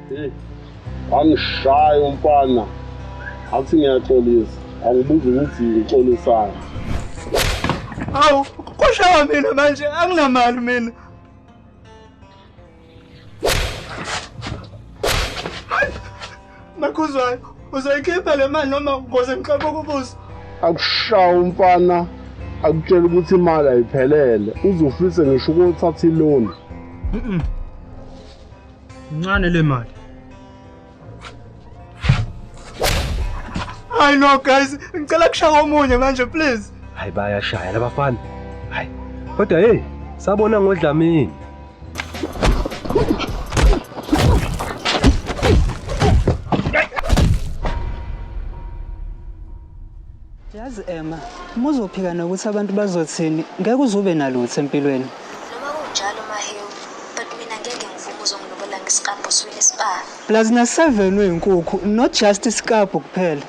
Hey, wangishaya umfana. Athi ngiyaxolisa. Angibuza ukuthi ngixolisani. Hawu, kushawa mina manje anginamali mina. Makhuzwayo, uzoyikhipha le mali noma ngoze ngixoxe ubuso. Akushaya umfana akutshela ukuthi imali ayiphelele. Uzofise ngisho ukuthatha iloni. Mhm. Ncane le mali. I know guys, ngicela kushaya omunye manje please. Hayi bayashaya labafana. Hayi. Kodwa hey, sabona ngoDlamini. Yazi Emma, uma uzophika nokuthi abantu bazothini, ngeke uze ube nalutho empilweni. Noma kunjalo Mahewu, but mina ngeke ngivume uzongilobola ngesiklabhu oswini spa. Plus na 7 weyinkukhu, not just isiklabhu kuphela.